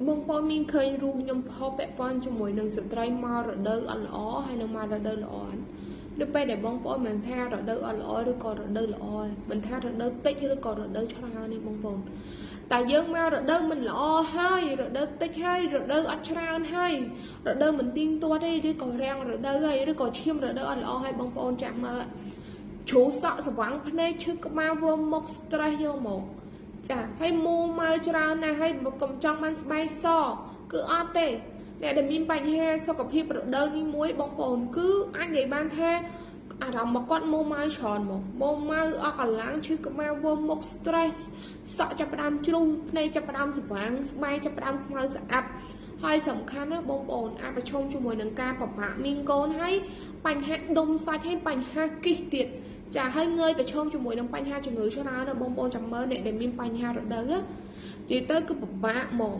បងប្អូនមានឃើញរូបខ្ញុំផុសពាក់ព័ន្ធជាមួយនឹងស្ត្រីមករដូវអត់ល្អហើយនឹងមករដូវល្អអត់នៅពេលដែលបងប្អូនមិនថារដូវអត់ល្អឬក៏រដូវល្អមិនថារដូវតិចឬក៏រដូវច្រើននេះបងប្អូនតែយើងមករដូវមិនល្អហើយរដូវតិចហើយរដូវអត់ច្រើនហើយរដូវមិនទៀងទាត់ទេឬក៏រាំងរដូវហើយឬក៏ឈាមរដូវអត់ល្អហើយបងប្អូនចាំមើលជ្រុះសក់ស្វាំងភ្នែកឈឺក្បាលវើមុខ stress យកមកចាហើយមូម៉ៅច្រើនណាស់ហើយកុំចង់បានស្បែកសគឺអត់ទេអ្នកដែលមានបញ្ហាសុខភាពរដូវនេះមួយបងប្អូនគឺអាចនិយាយបានថាអារម្មណ៍មកគាត់មូម៉ៅច្រើនមកមូម៉ៅអស់កម្លាំងឈឺក្បាលវើមុខ stress សក់ចាប់ផ្ដើមជ្រុះភ្នែកចាប់ផ្ដើមស្វាងស្បែកចាប់ផ្ដើមខ្មៅស្អាប់ហើយសំខាន់ណាបងប្អូនអាចប្រឈមជាមួយនឹងការពិបាកមានកូនហើយបញ្ហាដុំសាច់ហើយបញ្ហាគីសទៀតចាហើយងើយប្រឈមជាមួយនឹងបញ្ហាជំងឺច្រើនណាបងប្អូនចាំមើលអ្នកដែលមានបញ្ហារដូវនិយាយទៅគឺពិបាកហ្មង។